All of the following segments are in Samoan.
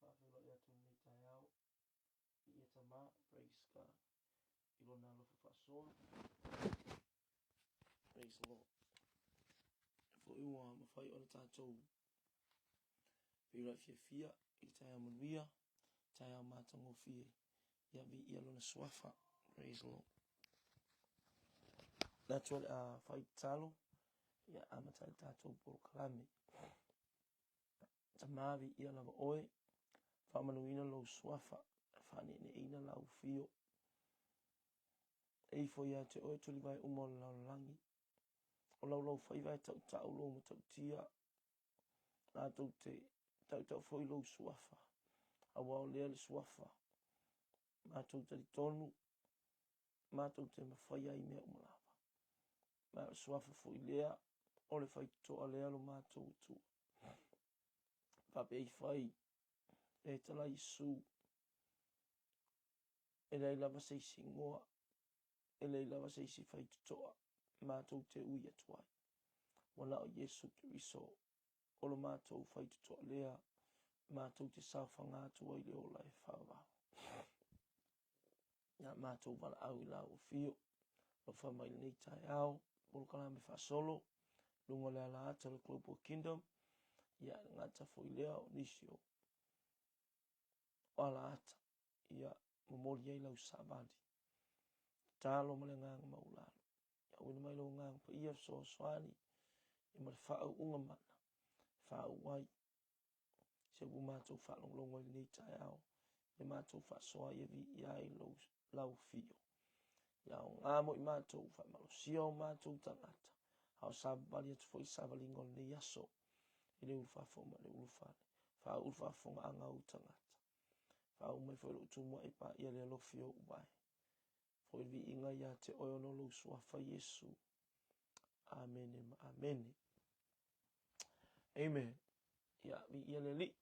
Faafeiloai atu i lenei taeao i ia Tama, praise God, i lona alofa faasoa. Praise the Lord. Foi ua mafai ona tatou feiloai fiafia i le taeao manuia, taeao matagofie, ia viia lona suafa. Praise the Lord. Natu o le a fai tatalo, ia amata ai le tatou polokalame. Tama viia lava oe, faamanuina lou suafa, faaneeneeina lau fio. E ifo ia te oe tulivae uma o le lalolagi, o laulau faiva e tautau lou matautia, latou te tautau foi lou suafa, aua o lea le suafa, matou talitonu, matou te mafaia ai mea uma lava. Ma o le suafa foi lea, o le faitotoa lea lo matou Atua. Faapea i fai, e tala Iesu, e leai lava se isi igoa, e leai lava se isi faitotoa matou te ui atu ai. Ua na o Iesu Keriso o lo matou faitotoa lea matou te saofaga atu ai le ola e faavavau. Ia matou valaau i lau afio, alofa mai lenei taeao, polokalame faasolo, luga o le ala ata o le Global Kingdom, ia e gata foi lea o nisi o ala ata, ia momoli ai lau savali. Tatalo ma le agaga maualalo. Ia auina mai lou agaga paia fesoasoani ia ma le faauuga mana e faauu ai se ua matou faalogologo i lenei taeao ia matou faasoa ia viia ai lou lau fio. Ia aoga mo i matou faamalosia o matou tagata a o savavali atu foi savaliga o lenei aso i le ulufafo ma le ulufale. Faauu le faafofogaaga a ou tagata. Faauu mai foi lou tumuai paia le alofi o ou vae. Foi le viiga ia te oe ona o lou suafa Iesu. Amene ma amene. Amen. Ia, viia le Alii.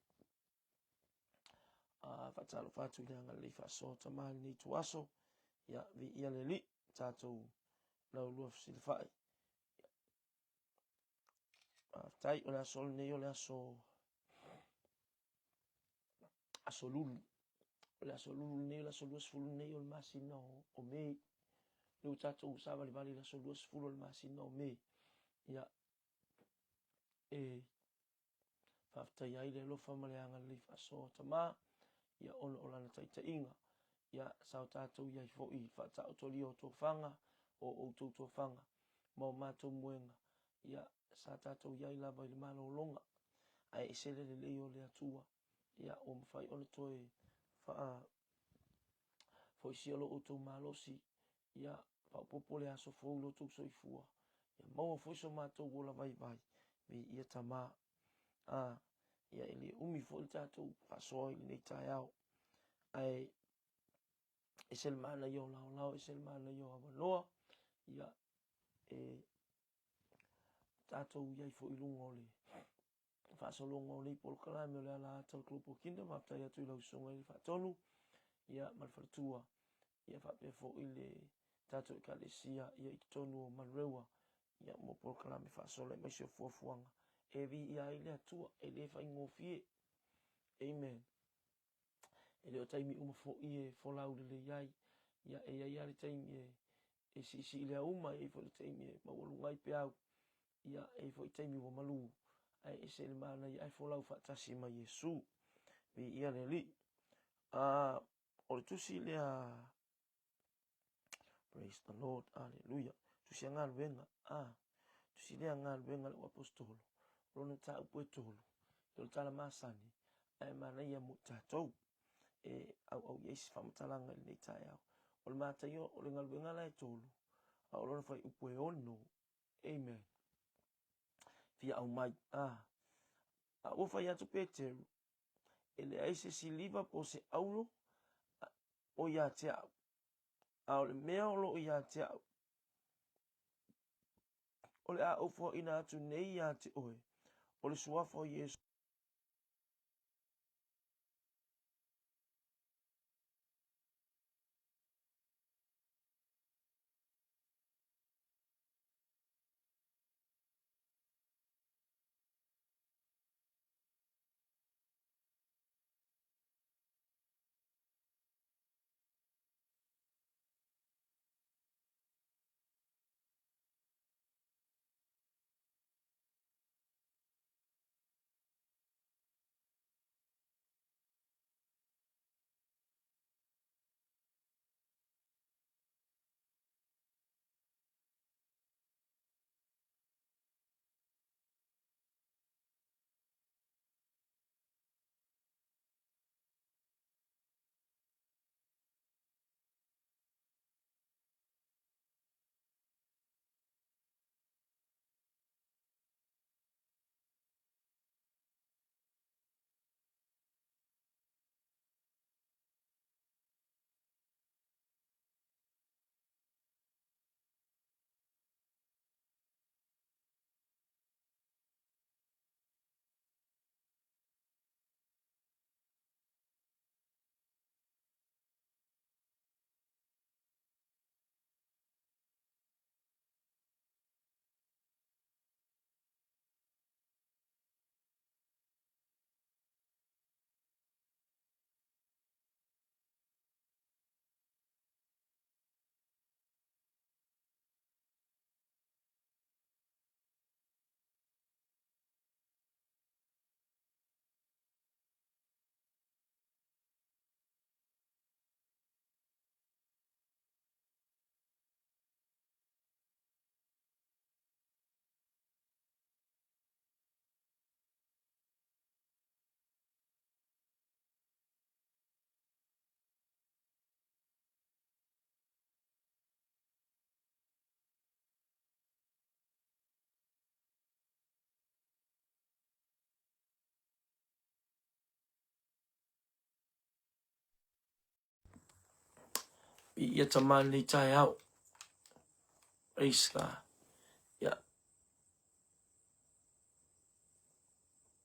Faatalofa atu i le agalelei faasoa tama i lenei ituaso. Ia, viia le Alii, tatou laulua fesilafai. Faafetai, o le aso lenei o le aso aso lulu. O le aso lulu lenei, o le aso 20 lenei o le masina o Me. Lea ua tatou savalivali i le aso 20 o le masina o Me. Ia, e faafetaia ai le alofa ma le agalelei faasoa o Tama, ia ona o lana taitaiga. Ia, sa o tatou i ai foi i le faataotolia o tofaga, o outou tofaga, ma o matou moega, ia, sa tatou i ai lava i le malologa, ae ese le lelei o le Atua, ia, ua mafai ona toe faafoisia lo outou malosi, ia, faaopoopo le aso fou i lo outou soifua, ia maua foi so matou ola vaivai, viia Tama. Ia, e le umi foi le tatou faasoa i lenei taeao, ae ese le manaia o laolao, ese le manaia o avanoa, ia, e tatou i ai foi i luga o le faasologa o nei polokalame o le ala ata o le Global Kingdom. Faafetai atu i lau susuga i le Faatonu, ia, ma le faletua, ia faapea foi le tatou ekalesia ia i totonu o Manurewa, ia mo polokalame faasolo aemaise o fuafuaga e viia ai le Atua, e le faigofie. Amen. E le o taimi uma foi e folau lelei ai, ia e i ai lava le taimi e siisii le auma, e i ai foi le taimi e maualuga ai peau, ia e i ai foi taimi ua malu, ae ese le manaia ae folau faatasi ma Iesu. Viia le Alii. O le tusi lea, praise the Lord, hallelujah, tusi a galuega, tusi lea galuega a le aposetolo, o lona mataupu e tolu, o le tala masani, ae manaia mo i tatou, e auau i ai se faamatalaga i lenei taeao. O le Mataio, o le galuega la e tolu, a o lona fuaiupu e 6, amen, fia aumai, a ua fai atu Peteru, e leai se siliva po o se auro o ia te au, a o le mea o lo o ia te au, o le a ou foaina atu nei ia te oe, o le suafa o Iesu. Viia Tama i lenei taeao. Praise God. Yeah.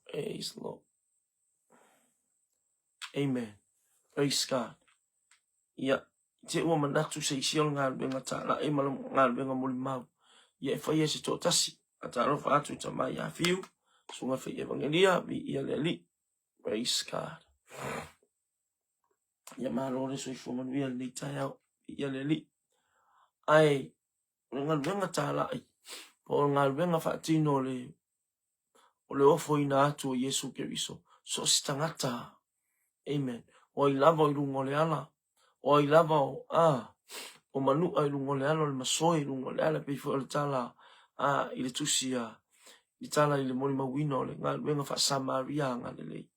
Praise the Lord. Amen. Praise God. Ia, te ua manatu se isi o le galuega tālae ma le galuega molimau. Ia e whai e se toatasi. A tālofa atu i tama i a whiu. Sunga whai evangelia, vi ia le ali. Praise God. Ia malo le soifua manuia lenei taeao. Viia le Alii. Ae o le galuega talai, po o le galuega faatino o le o le ofoina atu o Iesu Keriso, so o se tagata. Amen. O ai lava o i luga o le ala, o ai lava o, a, o manua i luga o le ala, o le masoe i luga o le ala, pei foi o le tala a, i le tusi a, i le tala i le molimauina o le galuega faa-Samaria a Galilei.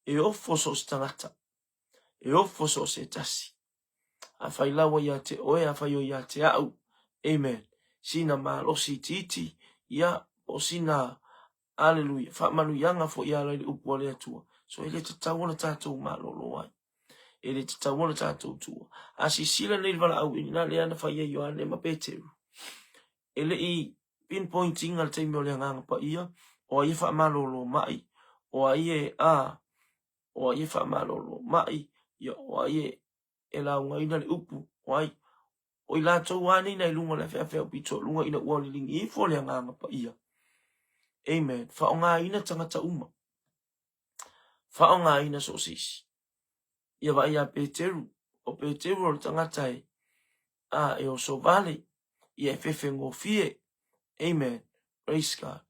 E ofo so o se tagata, e ofo so o se tasi. Afai laua ia te oe, afai o ia te au. Amen. Sina malosi itiiti, ia, po o sina, aleluia, faamanuiaga foi e ala i le upu a le Atua. So e le tatau ona tatou malolo ai. E le tatau ona tatou tuua. A silasila nei i le valaauina lea na fai e Ioane ma Peteru, e le i pinpoint ina le taimi o le Agaga Paia, o ai e faamalolo mai, o ai e, a, o ai e faamalolo mai, ia, o ai e, e laugaina le upu, o ai, o i latou lava nei na i luga o le afeafe aupito o luga ina ua liligi ifo le Agaga Paia. Amen. Faaaogaina tagata uma. Faaaogaina so o se isi. Ia vaai ia Peteru, o Peteru o le tagata e, a, e oso vale, ia e fefegofie. Amen. Praise God.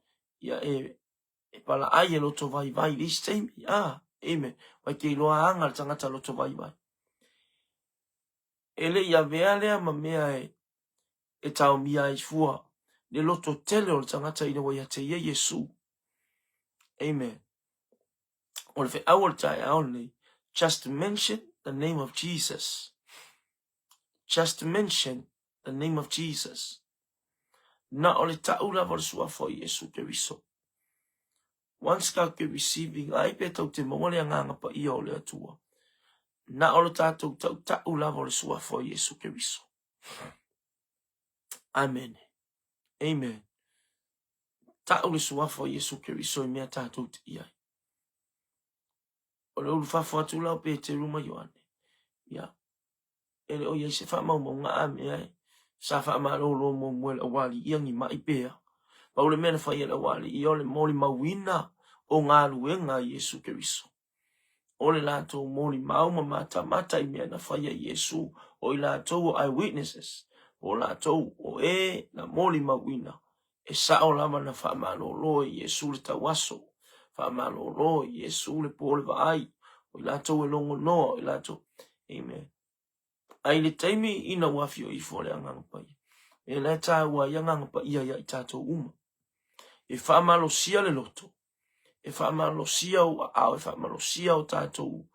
Ia e, e palaai e loto vaivai i le isi taimi. A, amen. Vai te iloa aga le tagata loto vaivai. E le i avea lea ma mea e, e taomia ai fua le loto tele o le tagata ina ua ia te ia Iesu. Amen. O le feau o le taeao lenei, just mention the name of Jesus. Just mention the name of Jesus. Na o le ta'u lava o le suafa o Iesu Keriso. Once ka ke receiving ai pe tau te maua le agaga paia o le Atua. Na o le tatou ta'uta'u lava o le suafa o Iesu Keriso. Amen. Amen. Ta'u le suafa o Iesu Keriso i mea tatou te i ai. O le ulufafo atu la o Peteru ma Ioane. Ia, e le o i ai se faamaumauga a mea e sa faamalolo muamua e le aualii ia ni maʻi pea. Pau le mea na fai e le aualii ia o le molimauina o galuega a Iesu Keriso. O le latou molimau ma matamata i mea na fai e Iesu, o i latou o eyewitnesses, po o latou o e na molimauina E sao lava na faamalolo e Iesu le tauaso, faamalolo e Iesu le po o le vaai, o i latou e logonoa, o i latou. Amen. A i le taimi ina ua afio ifo le Agaga Paia, e la e tāua ai Agaga Paia ia i tātou uma. E faamalosia le loto, e faamalosia ou aao, e faamalosia o tātou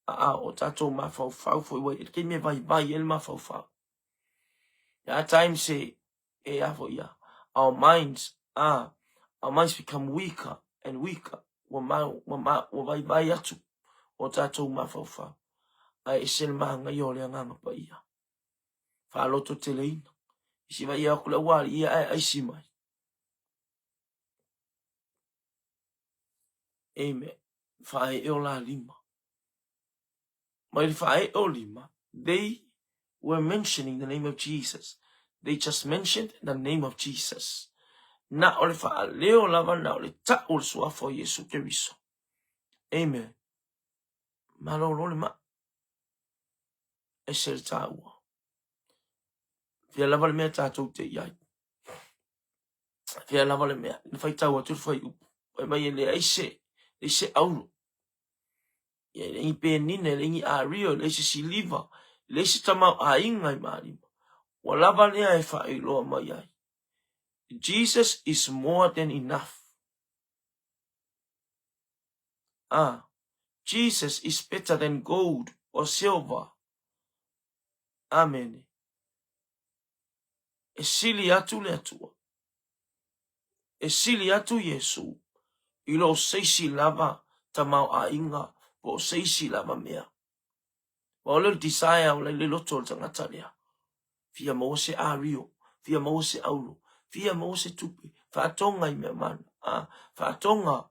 aao, o tātou mafaufau foi wai, e le taimi e vaivai ai le mafaufau. There are times e e a foi ia, our minds, ah, our minds become weaker and weaker, ua ma, ua ma, ua vaivai atu o tātou mafaufau, ae ese le māngaia o le Agaga Paia. Faalototeleina. I si vaia aku le aualii ia ae aisi mai. Amen. Whae o la lima. Mai le whae o lima, they were mentioning the name of Jesus. They just mentioned the name of Jesus. Na o le whaaleo lava, na o le ta'u o le suafa o Iesu Keriso. Amen. Malolo le ma. Ese le tāua. Fea lava le mea tātou te i ai. Fea lava le mea. Na whaitau atu le whai upu. Whai mai e leai se, leai se auro. Ia, e leai ni penina, e leai ni ario, e leai se siliva, e leai se tamaoaiga i malima. Ua lava lea e faailoa mai ai. Jesus is more than enough. Ah, Jesus is better than gold or silver. Amene. E sili atu le Atua. E sili atu Iesū i lo o se isi lava tamaoaiga po o se isi lava mea. Aua o lea o le desire o la i le loto o le tagata lea. Fia maua se ario, fia maua se auro, fia maua se tupe, faatoga i mea mana, a, faatoga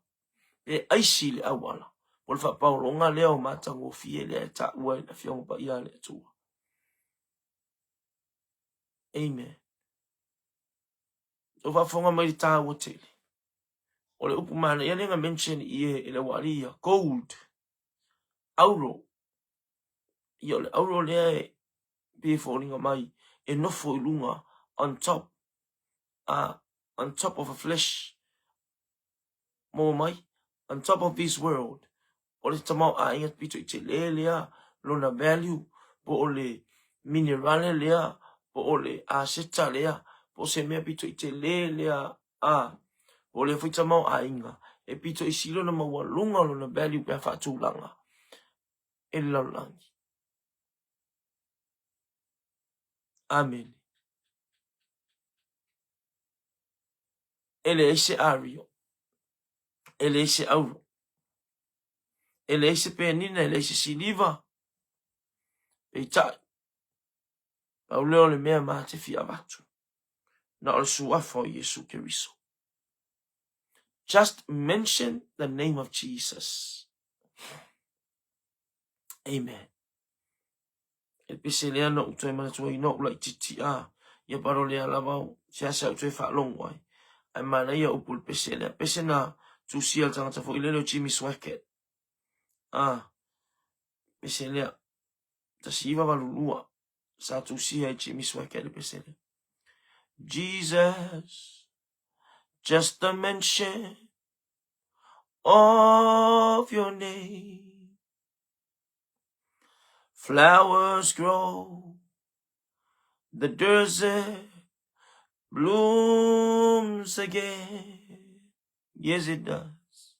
pe aisi i le auala. O le faapaologa lea o matagofie lea e taua e le Afioga Paia a le Atua. Amen. Tou faafofoga mai le taua tele. O le upu manaia lea na mention i e le aualii ia, gold, auro. Ia o le auro lea e pei e foliga mai e nofo i luga on top, on top of a flesh, maua mai, on top of this world. O le tamaoaiga pito i tele lea lona value, po o le minerale lea, po o le aseta lea, po o se mea pito i tele lea, a, po o lea foi tamaoaiga e pito i sili ona maualuga lona value pe a faatulaga e le lalolagi. Amene. E leai se ario, e leai se auro, e leai se penina, e leai se siliva, peitai, pau lea o le mea ma te fia avatu, na o le suafa o Iesu Keriso. Just mention the name of Jesus. Amen. E pese lea na ou toe manatuaina ou laitiiti a ia palo lea lava o seasea ou toe faalogo ai. Ae manaia upu le pese lea. Pese na tusia le tagata foi lele o Jimmy Swaggart. A, pese lea. 1982 sa tusia e Jimmy Swaggart le pese lea. Jesus, just the mention of your name. Flowers grow, the desert blooms again. Yes, it does.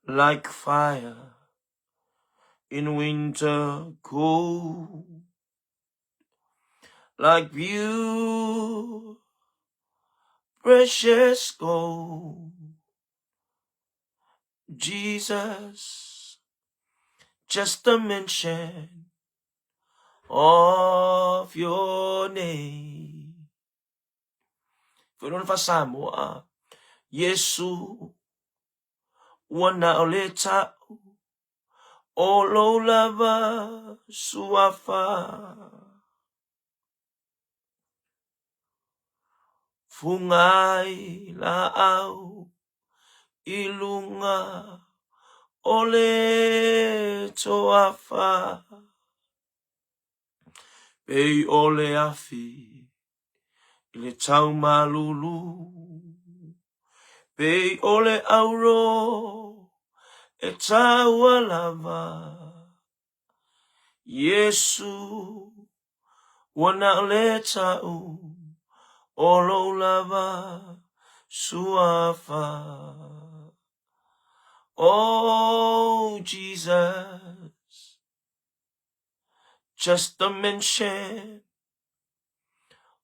Like fire in winter cold. Like pure, precious gold. Jesus, just the mention of your name. Foi lona faa-Samoa, Iesu, ua na o le tau o lou lava suafa. Fuga ai laau i luga o le toafa. Pei o le afi i le taumalulu, pei o le auro e taua lava. Iesu, ua na o le tau o lou lava suafa. Oh, Jesus, just the mention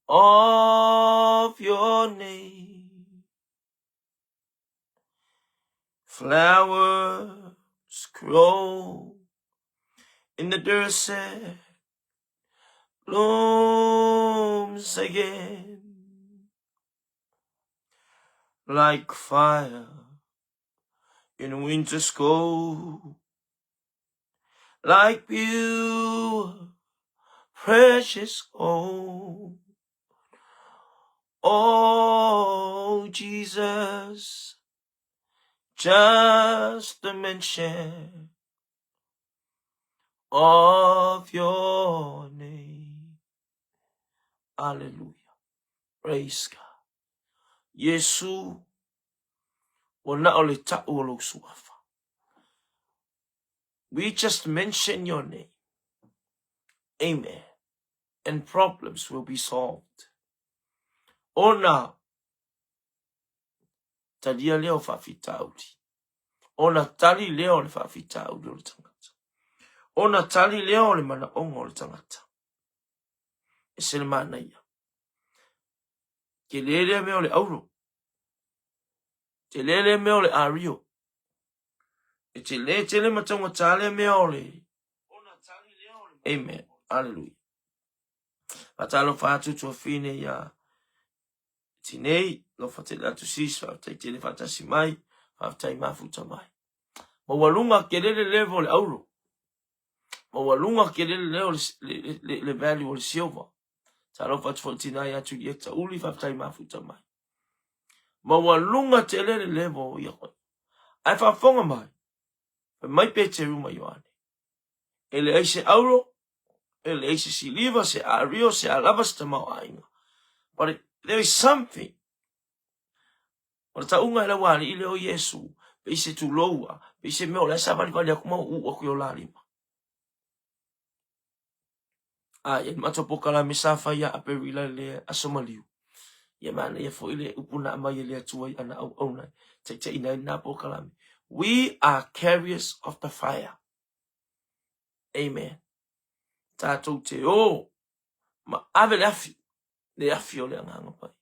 of your name. Flowers grow in the desert, blooms again like fire in winter's cold, like pure, precious gold. Oh, Jesus, just the mention of your name. Hallelujah. Praise God. Iesu, ua na o le tau o lou suafa. We just mention your name. Amen. And problems will be solved. Ona talia lea o faafitauli. Ona tali lea o le faafitauli o le tagata. Ona tali lea o le manaoga o le tagata. E se le manaia. Tele lea mea o le auro. Tele lea mea o le ario. E tele tele ma taugata lea mea o le Amen. Hallelujah. Faatalofa atu tuafine ia Tinei, lofa tele atu sis, faafetai tele faatasi mai, faafetai mafuta mai. Maualuga tele le level o le auro. Maualuga tele le leo le value o le silver. Talofa atu foi tina ia Julieta Uli, faafetai mafuta mai. Maualuga tele le level o ia koe. Ae faafofoga mai, fai mai Peteru ma Ioane. E leai se auro, e leai se siliva, se ario, se a lava se tamaoaiga. But there is something. O le tauga e lau alii lea o Iesu, pei se tuloua, pei se mea o la e savalivali atu ma uu atu i o la lima. A ia matou polokalame sa fai ia Aperila i le Aso Maliu. Ia manaia foi le upu na aumai e le Atua i ana auauna e taitaiina ai lena polokalame. We are carriers of the fire. Amen. Tatou te o ma ave le afi, le afi o le Agaga Paia.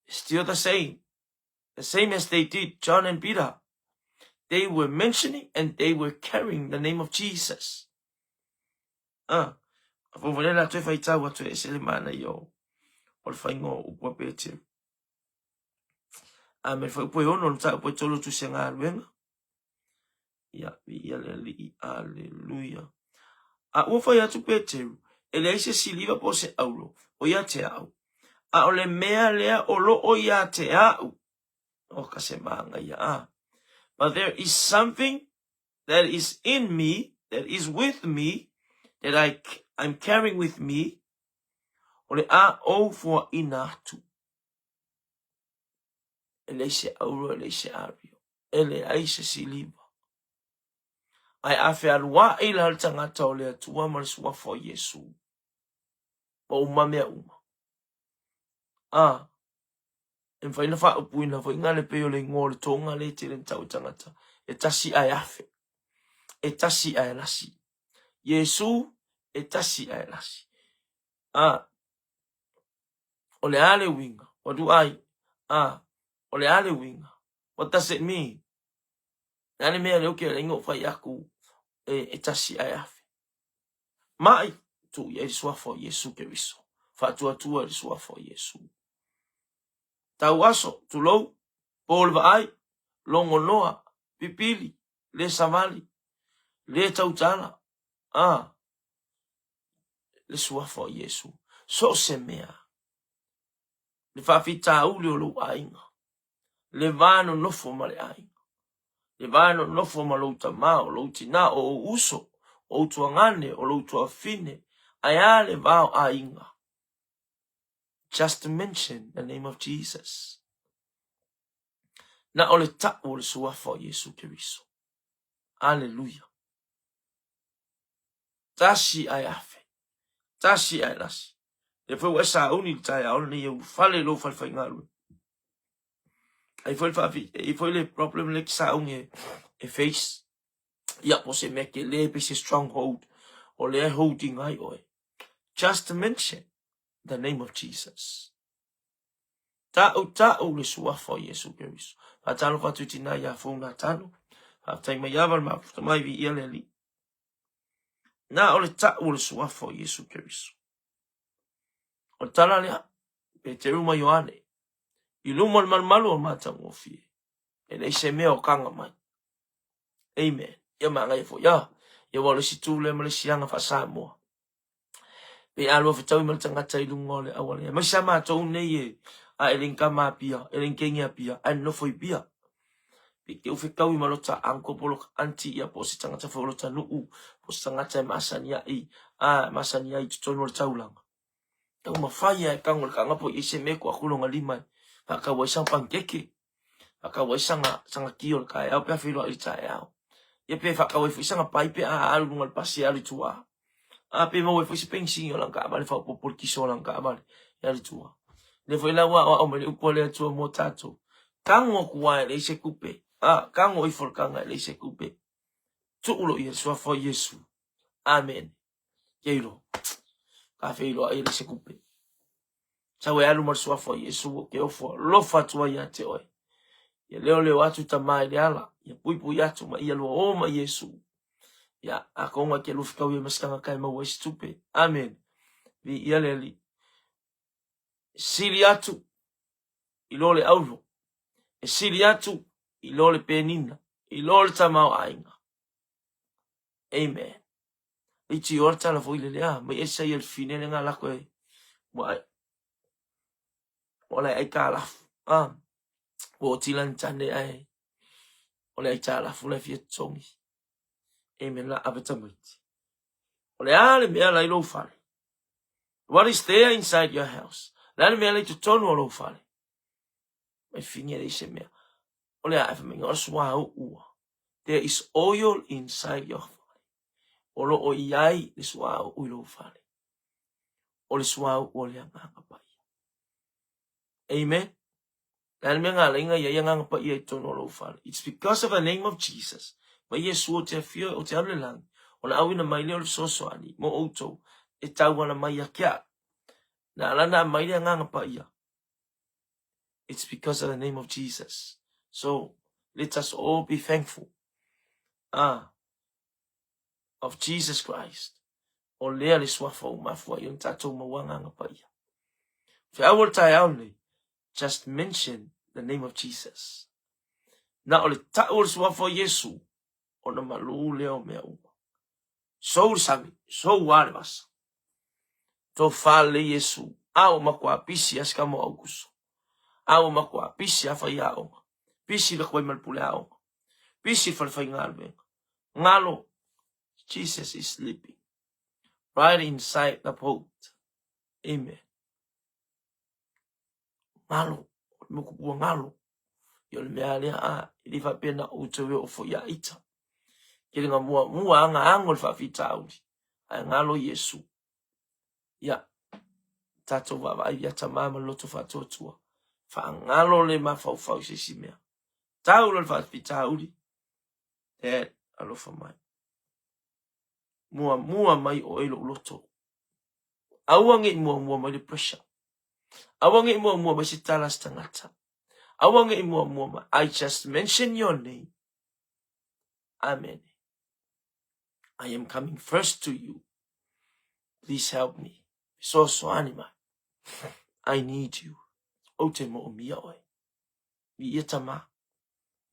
Still the same. The same as they did John and Peter. They were mentioning and they were carrying the name of Jesus. Ah, a fo vale la toe faitau atu e ese le mana i o o le whainga o upu a Peteru. A me whai upu e ono, le upu e tolo tu se ngā luenga. Ia, viia le Alii. Aleluia. A ua fai atu Peteru, e leai se siliva po o se auro o ia te a'u, a o le mea lea o loo ia te a'u, o ka se māngaia a. But there is something that is in me, that is with me, that I, I'm carrying with me, o le a ou foaina atu. E leai se auro, e leai se ario, e leai se siliva. Ae a fealuai la le tagata o le Atua ma le Suafa o Iesu, ma uma mea uma. A, e mafai ona faaupuina foi ngā le pei o le ingoa o le toga le tele na tau e tagata, e tasi ae afe, e tasi ae lasi. Iesu, e tasi ae lasi. A, o le a le uiga? What do I, a, o le a le uiga? What does it mean? Le a le mea lea ou ke lei ou fai aku e, e tasi ae afe. Mai, tuu i ai le suafa o Iesu Keriso. Faatuatua i le suafa o Iesu. Tau aso, tulou, po le vaai, logo noa, pipili, le savali, le tautala, a, le suafa o Iesu. So o se mea, le faafitauli o lou aiga, le va nonofo ma le aiga, le va nonofo ma lou tama, o lou tina, o ou uso, o ou tuagane, o lou tuafine, ae a le va o aiga. Just to mention the name of Jesus. Na o le ta'u o le suafa o Iesu Keriso. Aleluia. Tasi ae afe. Tasi ae lasi. Lea foi ua e sauni i le taeao lenei e ulufale i lou fale faigaluega. Ai foi le faafi, ai foi le problem le ke sauni e, e face. Ia, po se mea tele pe se stronghold o lea e holding ai oe. Just to mention the name of Jesus. Ta'u ta'u le suafa o Iesu Keriso. Faatalofa atu i tina ia Fou Natano. Faafetai mai ava le mafuta mai viia le Alii. Na o le ta'u o le suafa o Iesu Keriso. O le tala lea, Peteru ma Ioane, i luma o le malumalu o le matagofie, e leai se mea o kaga mai. Amen. Ia manaia foi, ia, ia ua o le isi tu lea ma le isi aga faa-Samoa. Pe a lua fetaui ma le tagata i luga o le auala, aemaise a matou nei e a e le kama Apia, e le kenge Apia, ae nonofo i Apia. Pe te u fetaui ma lota uncle po lota auntie ia po o se tagata foi o lota nuu, po o se tagata e masani ai, a masani ai i totonu o le taulaga. Taumafai lava e tago i le taga po o i ai se mea e tuu atu i lona lima e faatau ai sana panikeke, faatau ai sana, sana ti o le taeao pe a feiloai i le taeao. Ia pe faatau ai foi sana pai pe a alu i luga o le pasi e alu i tua. A pe maua ai foi se penisini o lana taavale faaopoopo i le kiso o lana taavale e alu i tua. Lea foi la ua aoao mai le upu a le Atua mo tatou. Tago atu lava e leai se tupe. A, tago ifo le taga e leai se tupe. Tuu loa i ai le suafa o Iesu. Amene. Keilo. Ka feiloai e leai se tupe. Sau e alu ma le suafa o Iesu ou te ofo alofa atu ai ia te oe. Ia leoleo atu tama i le ala, ia puipui atu ma ia lua o ma Iesu. Ia, atonu e te lufitau ia ma se tagata e maua ai se tupe. Amene. Viia le Alii. Sili atu i lo le auro. E sili atu i lo le penina, i lo le tamaoaiga. Amen. Leitioa le tala foi lele a, mai esa ia le fine le ngā lako e ua ai. Ua lai aitalafu. Ah, ua oti lani tane ai. O le aitalafu la e fia totogi. Amen. La ave tamaiti. O le a le mea la i lou fale. What is there inside your house? Le a le mea la i totonu o lou fale. Mai fini e leai se mea. O le a e fai mai, o le suauu. There is oil inside your fale. O lo o i ai le suauu i lou fale. O le suauu o le Agaga Paia. Amen. Le a le mea ngā ia i Agaga Paia i totonu o lou fale. It's because of the name of Jesus. Mai Iesu o te afio o te alu le langi. Ona auina mai lea o le fesoasoani mo outou e tauala mai ia te au. Na ala na aumai le Agaga Paia. It's because of the name of Jesus. So let us all be thankful of Jesus Christ. O lea le suafa ua mafua ai ona tatou maua Agaga Paia. Feau o le taeao lenei, just mention the name of Jesus. Na o le tau o le suafa o Iesu, ona malū lea o mea uma. Sou le sami, sou a le vasa. Tofa lelei Iesu, a ua matua pisi a se kama o Aukuso. A ua matua pisi a faiaoga. Pisi le koe ma le pule aoga. Pisi le fale faigaluega. Galo, Jesus is sleeping right inside the boat. Amen. Galo, o le moku ua galo. Ia o le mea lea a, e le faapea na outou e oo foi ia ita. Kele nga muamua anga ango le faafitauli, ae galo Iesu. Ia, tatou vaavaai ia tama ma le loto faatuatua. Faagalo le mafaufau i se isi mea. Tau loa le faafitauli, Dad, alofa mai. Muamua mai oe i lou loto. Aua ne i muamua mai le pressure. Aua ne i muamua mai se tala a se tagata. Aua ne i muamua mai. I just mention your name. Amen. I am coming first to you. Please help me. Fesoasoani mai. I need you. Ou te moomia oe. Viia Tama.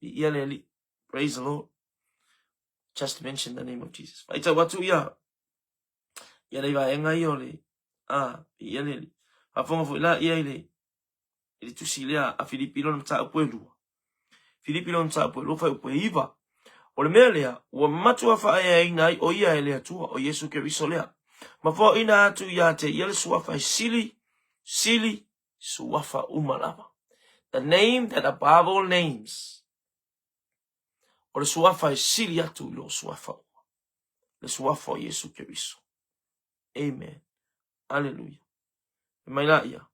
Viia le Alii. Praise the Lord. Just mention the name of Jesus. Faitau atu ia. Ia nei vaega ia o le, a, viia le Alii. Faafofoga foi la ia i le, i le tusi lea a Filipi lona mataupu e lua. Filipi lona mataupu e lua, fuaiupu e iva. O le mea lea, ua matua faaeaina ai o ia e le Atua, o Iesu Keriso lea. Ma foaina atu ia te ia le suafa e sili, sili, suafa uma lava. The name that above all names. O le suafa e sili atu i lo suafa uma. Le suafa o Iesu Keriso. Amen. Aleluia. Fai mai la ia,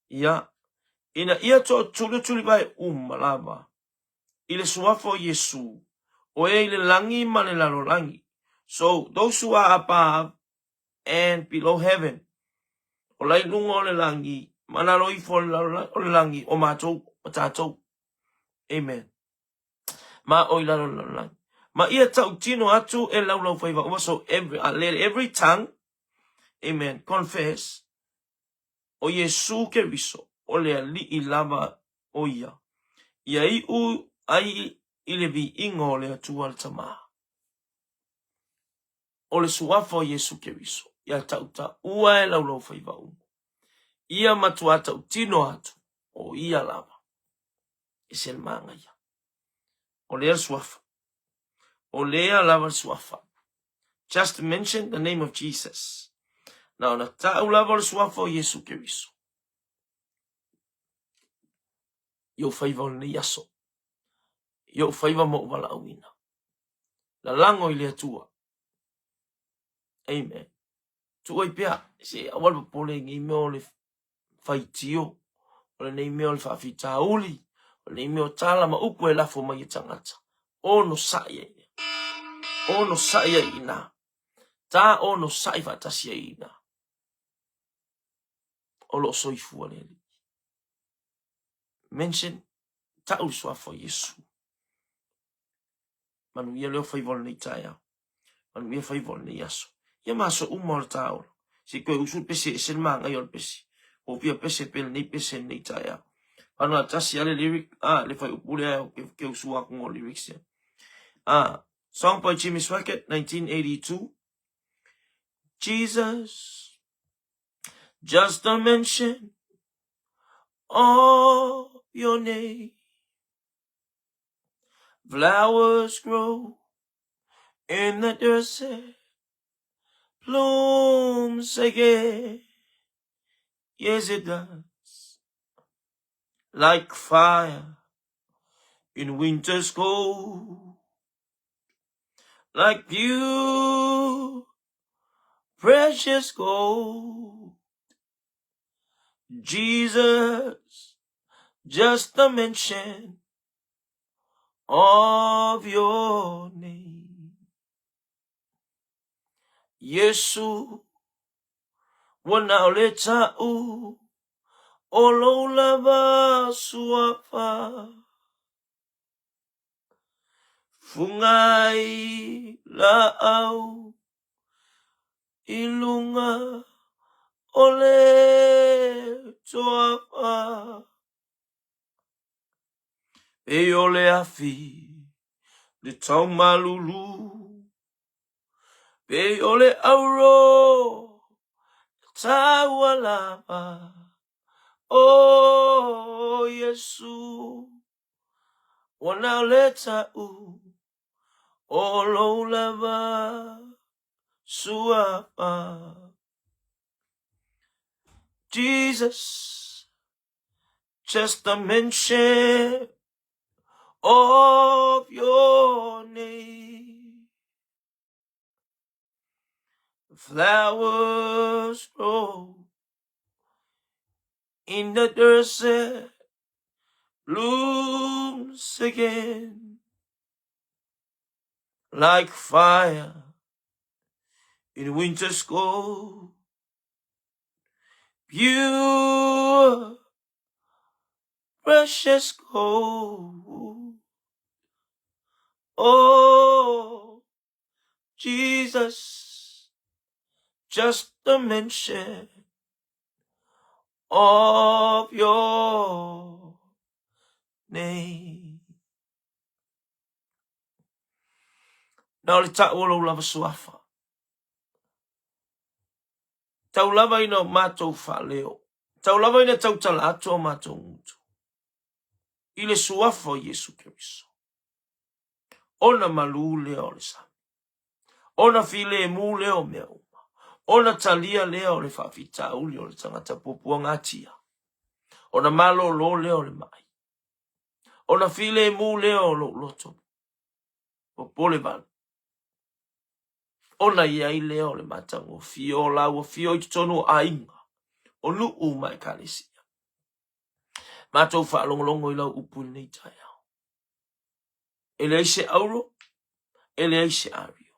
ia, ina ia toatuliatulivae uma lava i le suafa o Iesu, o e i le lagi ma le lalolagi. So, those who are above and below heaven, o la i luga o le lagi ma lalo ifo o le lagi, o matou, o tatou. Amen. Ma o i lalo o le lalolagi. Ma ia tautino atu e laulaufaiva uma, so every, let every tongue, amen, confess, o Iesu Keriso, o le Alii lava o ia, ia iu ai i le viiga o le Atua le Tama. O le suafa o Iesu Keriso, ia tautaua e laulaufaiva uma. Ia matuā tautino atu, o ia lava. E se le manaia. O lea le suafa. O lea lava le suafa. Just mention the name of Jesus. Na ona tau lava o le suafa o Iesu Keriso. I ou faiva o lenei aso. I ou faiva ma ou valaauina. Lalago i le Atua. Amen. Tuu ai pea, se aua le popole i nei mea o le faitio, o lenei mea o le faafitauli, o lenei mea o tala ma upu e lafo mai e tagata. Onosai ai lea. Onosai ai i ina. Ta onosai faatasi ai i ina. O lo o soifua le Alii. Mention, tau le suafa o Iesu. Manuia leo faiva o lenei taeao. Manuia faiva o lenei aso. Ia ma aso uma o le taolo. Se i toe usu le pese, ese le manaia o le pese. Ua ou fia pese pea i lenei pese i lenei taeao. Ana tasi lava le lyric, ah, le fuaiupu lea ou te usu atu o lyrics ia. Ah, song by Jimmy Swaggart, 1982. Jesus, just a mention of your name. Flowers grow in the desert, blooms again. Yes, it does. Like fire in winter's cold, like pure, precious gold. Jesus, just the mention of your name. Iesu, ua na o le ta'u o lou lava suafa. Fuga ai laau i luga o le toafa. Pei o le afi le taumalulu, pei o le auro taua lava. O Iesu, ua na o le ta'u o lou lava suafa. Jesus, just the mention of your name. Flowers grow in the desert, blooms again like fire in winter's cold. Pure, precious gold. Oh, Jesus, just the mention of your name. Na o le ta'u o lou lava suafa. Tau lava ina o matou faaleo. Tau lava ina tautala atu o matou gutu. I le suafa o Iesu Keriso. Ona malū lea o le sami. Ona filemu lea o mea uma. Ona talia lea o le faafitauli o le tagata puapuagatia. Ona malōlō lea o le ma'i. Ona filemu lea o lou loto popole vale. Ona i ai lea o le matagofie o laua fio i totonu o aiga, o nuu ma ekalesia. Matou faalogologo i lau upu i lenei taeao. E leai se auro, e leai se ario.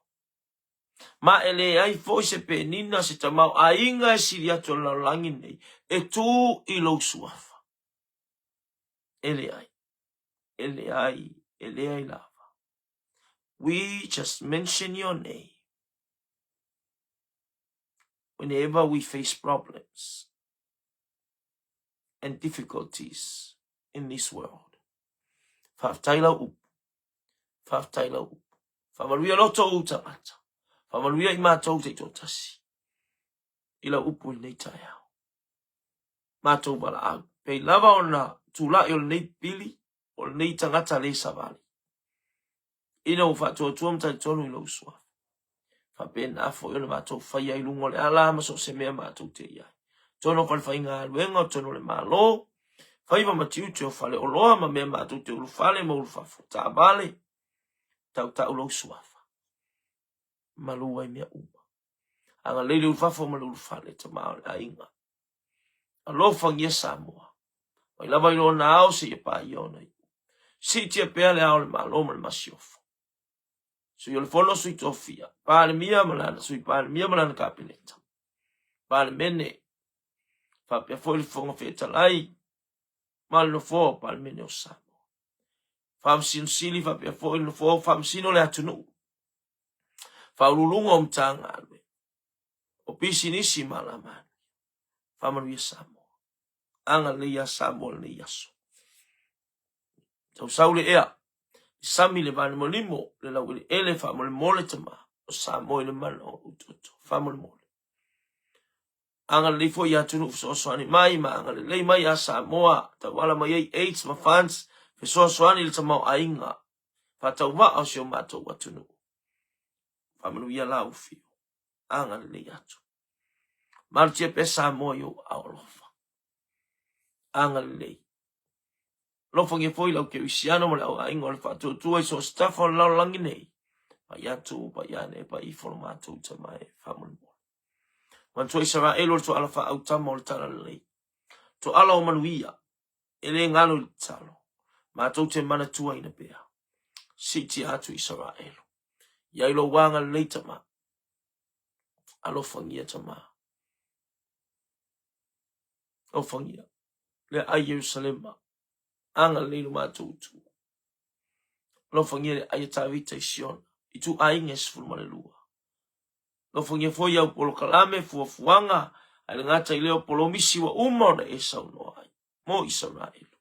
Ma e leai foi se penina, se tamaoaiga e sili atu o le lalolagi nei, e tū i lou suafa. E leai, e leai, e leai lava. We just mention your name whenever we face problems and difficulties in this world. Faafetai lau upu. Faafetai lau upu. Faamanuia loto ou tagata. Faamanuia i matou taitoatasi. I lau upu i lenei taeao. Matou valaau. Pei lava ona tulai o lenei pili, o lenei tagata le savali. Ina ua faatuatua ma talitonu i lou suafa. Faapena foi ona matou faia i luga o le ala ma so o se mea matou te i ai. Totonu o falefaigaluega, o totonu o le Malo, faiva ma tiute o faleoloa ma mea matou te ulufale ma ulufafo, taavale, tautau lou suafa. Malu ai mea uma. Agalelei le ulufafo ma le ulufale, tama o le aiga. Alofagia Samoa. Mai lava i lona ao seia paia ona iu. Siitia pea le ao o le Malo ma le Masiofo. Sui o le Fono, Sui Tofia, Palemia ma lana Sui Palemia ma lana Kapeneta, Palemene, faapea foi le Fofoga Fetalai ma le Nofoa o Palemene o Samoa. Faamasino Sili faapea foi le Nofoa o Faamasino o le atunuu. Faauluuluga o Matagaluega, o pisinisi ma alamanuia. Faamanuia Samoa. Agalelei ia Samoa lenei aso. Sausau le ea, le sami le vanemonimo, le laueleele faamolemole tama o Samoa i le mana o lou toto. Faamolemole. Agalelei foi i atunuu fesoasoani mai ma agalelei mai ia Samoa, tauala mai ai aids ma funds, fesoasoani i le tamaoaiga faatauvaa o si o matou atunuu. Faamanuia lau afio. Agalelei atu. Malutia pea Samoa i ou aao alofa. Agalelei. Alofagia foi lau kerisiano ma le au aiga o le faatuatua i so o se tafa o le lalolagi nei. Pai atu, pai ane, pai ifo lo matou tama e faamolemole. Manatua Isaraelu o le toala faaautama o le talalelei. Toala o manuia, e le galo i le tatalo. Matou te manatuaina pea. Siitia atu Isaraelu. Iai lou agalelei tama. Alofagia tama. Alofagia. Le ai Ierusalema. Agalelei lo matou Atua. Alofagia le ai a Tavita i Siona, i ituaiga e 12. Alofagia foi au polokalame, fuafuaga, ae le gata i lea o polomisi ua uma ona e saunoa ai mo Isaraelu.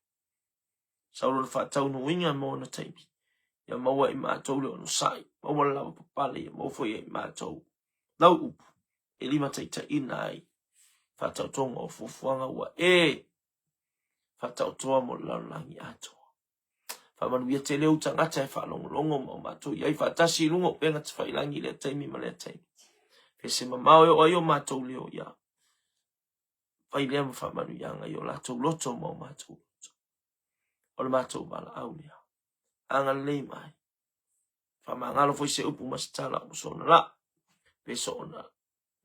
Sau lona faataunuuina mo ona taimi, ia maua e matou le onosai, maua le lavapapale, ia maua foi e matou lau upu e limataitaiina ai faataotoga o fuafuaga ua e faataotoa mo le lalolagi atoa. Faamanuia tele ou tagata e faalogologo ma o matou i ai faatasi i luga o upega tafailangi i lea taimi ma lea taimi. Fese mamao e oo ai o matou leo ia fai lea ma faamanuiaga i o latou loto ma o matou loto. O le matou valaau lea. Agalelei mai. Faamagalo foi se upu ma se tala o soona la. Pe soona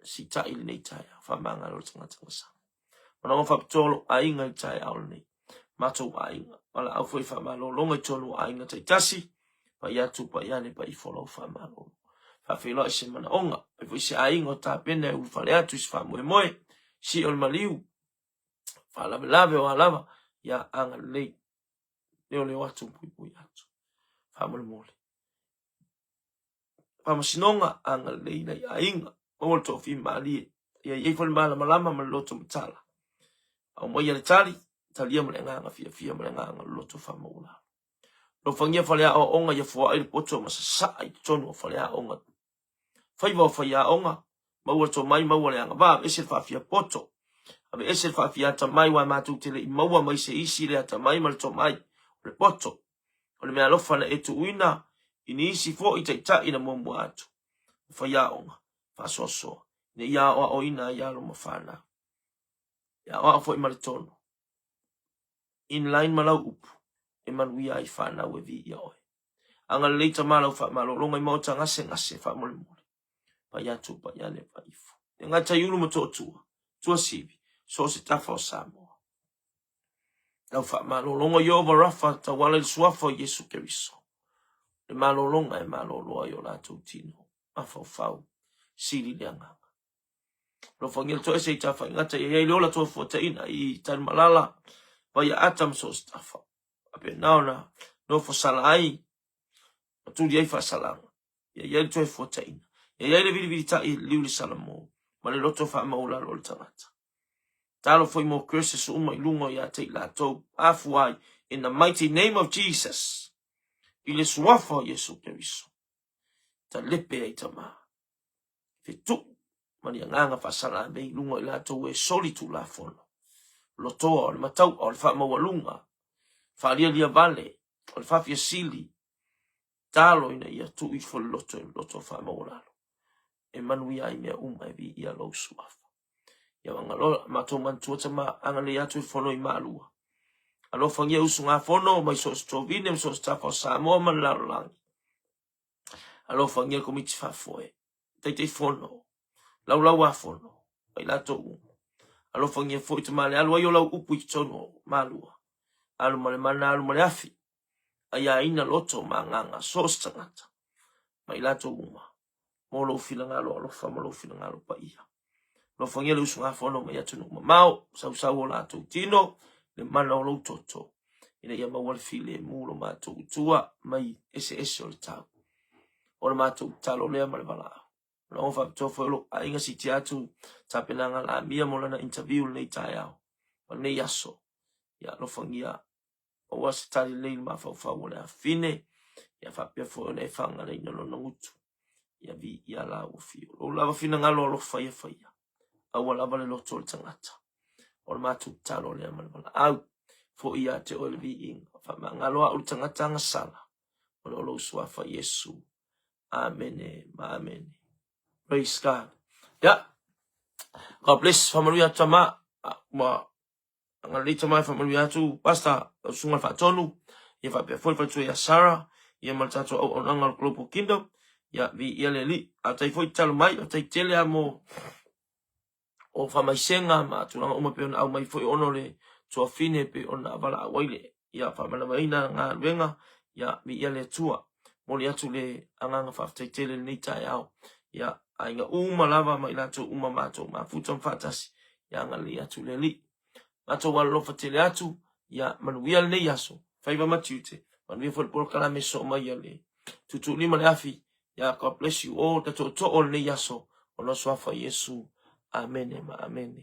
sitai i lenei taeao. Faamagalo le tagata gasama. Manaoga faapitoa o lou aiga i le taeao lenei. Matou aiga. Valaau foi faamalologa i totonu o aiga taitasi. Pai atu, pai ane, pai ifo lau faamalolo. Faafeiloai se manaoga. Pai foi se aiga o tapena e ulufale atu i se faamoemoe. Sii o le maliu. Faalavelave o a lava. Ia agalelei. Leoleo atu, puipui atu. Faamolemole. Faamasinoga, agalelei nai aiga, maua le toafimalie, ia i ai foi le malamalama ma le loto matala. Aumaia le tali, talia ma le agaga fiafia ma le agaga loto faamaualalo. Alofagia faleaoaoga ia foai le poto ma sasaa i totonu o faleaoga. Faiva o faiaoga, maua le tomai, maua le agavaa, aveese le faafia poto, aveese le faafia atamai, aua matou te le i maua mai se isi le atamai ma le tomai o le poto. O le meaalofa na e tuuina i nisi foi taitai na muamua atu, o faiaoga, faasoasoa, ina ia aoaoina ai alo ma fanau. E aoao foi ma le tonu, in line ma lau upu, e manuia ai fanau e viia oe. Agalelei tama lau faamalologa i maota gasegase faamolemole. Pai atu, pai ane, pai ifo. E gata i ulu ma Toatua, Tuasivi, so o se tafa o Samoa. Lau faamalologa Ieova Rafa tauala i le suafa o Iesu Keriso. Le malologa e malolo ai o latou tino, mafaufau, sili le agaga. Alofagia le toese i tafaigata ia i ai le ola toafuataina i Tanumalala, Vaiaata ma so o se tafa. Faapena ona nofo sala ai ma tuli ai faasalaga. Ia i ai le toefuataina. Ia i ai le vilivilitai e liliu le salamo ma le loto faamaualalo o le tagata. Talo foi mo curses uma i luga ia te i latou afua ai in the mighty name of Jesus i le suafa o Iesu Keriso. Talepe ai tama. Fetuu ma ni agaga faasalamei i luga o i latou e soli tulafono. Lotoa o le mataua o le faamaualuga, faalialia vale o le faafiasili, talo ina ia tuu ifo le loto i le loto faamaualalo e manuia ai mea uma e viia lou suafa. Ia magaloa matou manatua tama agalelei atu i le fono i Malua. Alofagia usugafono mai so o se tovine ma so o se tafa o Samoa ma le lalolagi. Alofagia le komiti faafoe, Taitaifono, Laulauafono ma i latou uma. Alofagia foi tama le alu ai o lau upu i totonu o Malua. Alu ma le mana, alu ma le afi. Aiaina loto ma agaga so o se tagata ma i latou uma mo lou finagalo alofa ma lou finagalo paia. Alofagia le usugafono mai atunuu mamao, sausau o latou tino, le mana o lou toto, ina ia maua le filemu lo matou utua mai eseese o le tau. O le matou tatalo lea ma le valaau. Manaoga faapitoa foi o lou aiga siitia atu tapenaga laamia mo lana interview lenei taeao ma lenei aso. Ia alofagia maua se tali lelei i le mafaufau o le afine, ia faapea foi ona e faagalaina lona gutu. Ia viia lau afio. Lou lava finagalo alofa ia faia. Aua lava le loto o le tagata. O le matou tatalo lea ma le valaau. Foi ia te oe le viiga. Faamagalo au le tagata agasala. Ona o lou suafa Iesu. Amene ma amene. Praise God. Yeah. God bless. Faamanuia atu tama. Ma agalelei tama e faamanuia atu. Pastor, lau susuga le faatonu. Ia faapea foi le faletua ia Sarah. Ia ma le tatou auaunaga o le Global Kingdom. Ia, viia le Alii. Faafetai foi tatalo mai. Faafetai tele lava mo o faamaisega ma tulaga uma pei ona aumai foi ona o le tuafine pei ona valaau ai le ia faamanavaina galuega ia viia le Atua. Momoli atu le agaga faafetai tele i lenei taeao ia aiga uma lava ma i latou uma matou mafuta ma faatasi ia agalelei atu le Alii. Matou alolofa tele atu ia manuia lenei aso faiva ma tiute manuia foi le polokalame soo mai a le tuutuulima le afi ia God bless you all ta tootoo o lenei aso ona o suafa Iesu. Amene ma amene.